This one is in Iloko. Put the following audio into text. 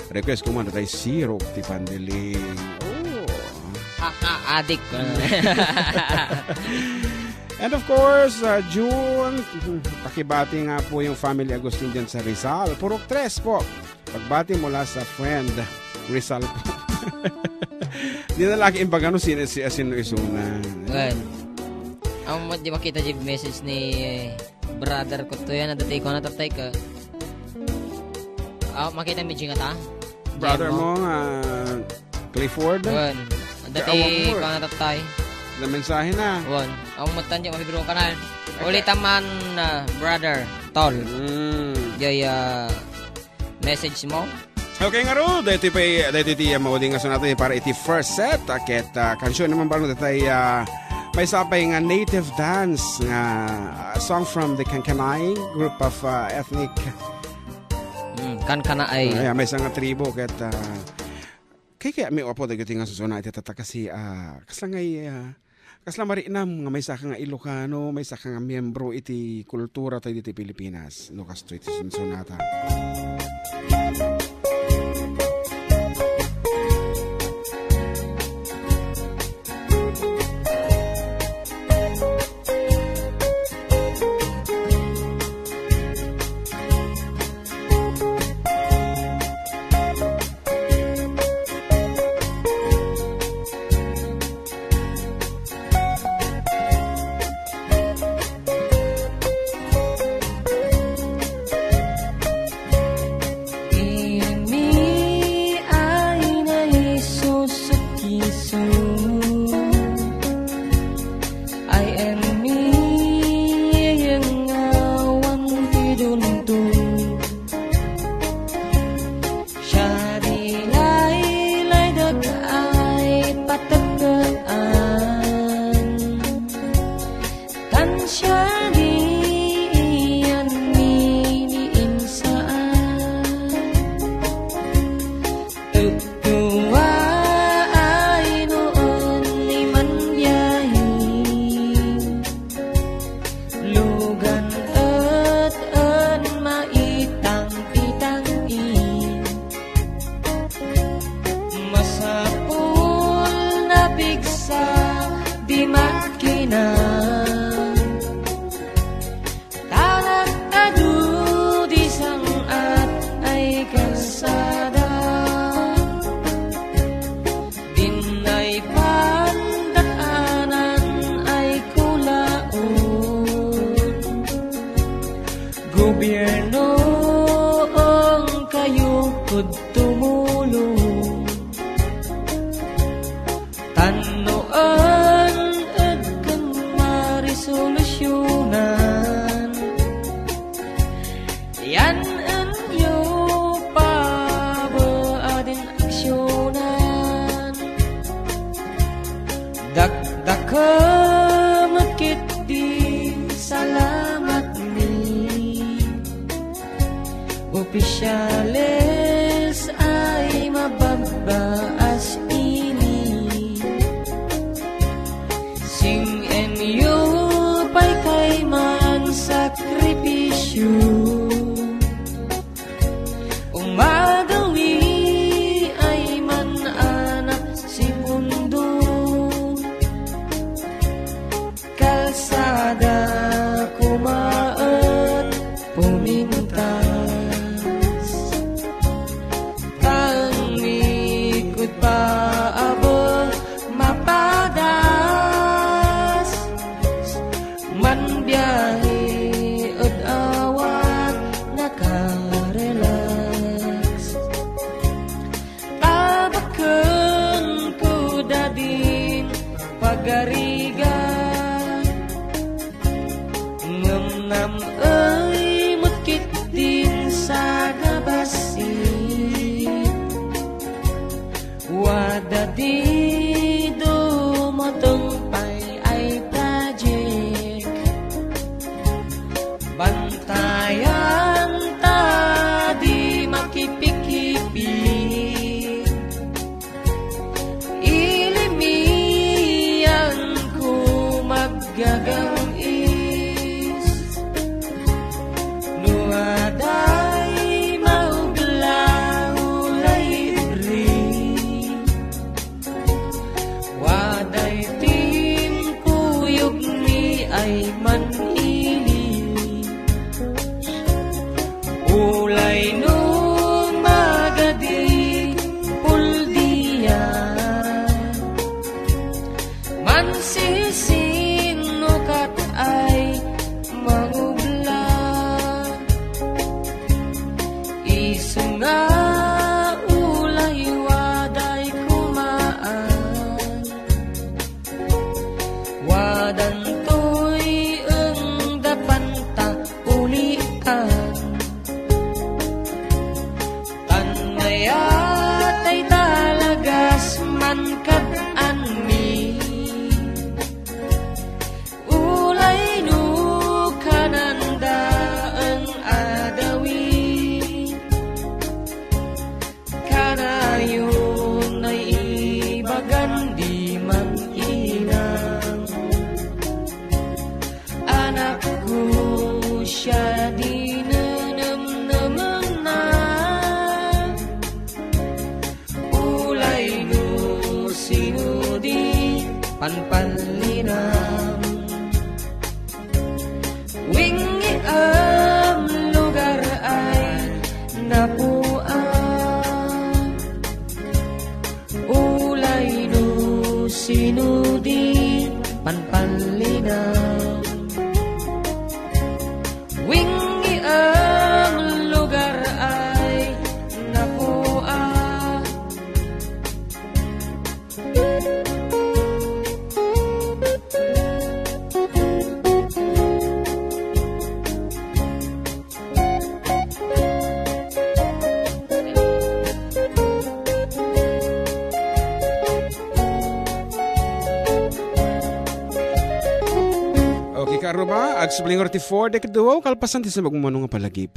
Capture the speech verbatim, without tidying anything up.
Request ko man, tay Sirok ti Pandiling. Oh. Kaka-adik. And of course, uh, June, pakibati nga po yung family Agustin dyan sa Rizal. Purok tres po. Pagbati mula sa friend, Rizal po. Di na lagi imbaga no sino, si, sino isuna. Well, ang di makita di message ni brother ko to yan, dati ko natatay ka. Ah, makita mi nga ta? Brother Jemo. Mo nga, Clifford? Wen. Dati Kaawam mo, ko eh. Natatay. Na mensahe na. Wen. Ang matan di mapibro ka na. Okay. Ulit man, ah, brother, tol. Mm. Jay, ah, message mo? Okay, nga ro, dahil pay, dahil ti, ah, mauding nga sunat para iti first set, ah, ket, ah, kansion naman balo dati, ah, may sapay nga native dance nga, ah, song from the Kankanai group of, ah, ethnic. Mm, Kankanai. Ay, may isang nga tribo ket, ah, kay, kaya may upo dagiti nga susuna iti tatta kasi, ah, kasla nga, ah, kasla marinam nga may saka nga Ilocano, may saka nga miyembro iti kultura tayo diti Pilipinas. No, kasto iti sunsunata. Imi ay naisusukisok. Ay imi yengawan ti dunto. Siya di laylaydak ay patekkean. Tan siya di iyan miniinsaan. Tua ay noon ni manbiyahe. Lugan et en maitang-itang in. Masapul napigsa di makina. Talagtadu di sang-at ay kalsada. Dinnay pandaanan ay kulaon. Gobierno, eng kayo kud tumulong. Tan no en-ed ken maresolusionan, yan-enyo pabaadin aksionan. Dakdake met ketdi salamatmi. Opisyales ay mababbaas ini. Sing-enyo pay kayman sakripisio. Umagawi ay man-anap si pundo. Kalsada koma et pumintas. Tan mikut pa abe mapadas. Manbiahe et awan nakarelax. Tabaken ko dadin pagarigan. Ngem nam-ay met ketdin sagabassit. Wada ti dumateng pay ay project. Bantayan ta di makipikipi. Ilimian ko maggagam-is. No aday maubla, ulay Panpanlinam. Wing am lugar ay napuan. Ulay no sino di panpanlinam. Wing am lugar ay napuan. Okay, kaarruba, agsubli nga forty-four, dagiti duwa, kalpasan ti sa magmamano nga palagip.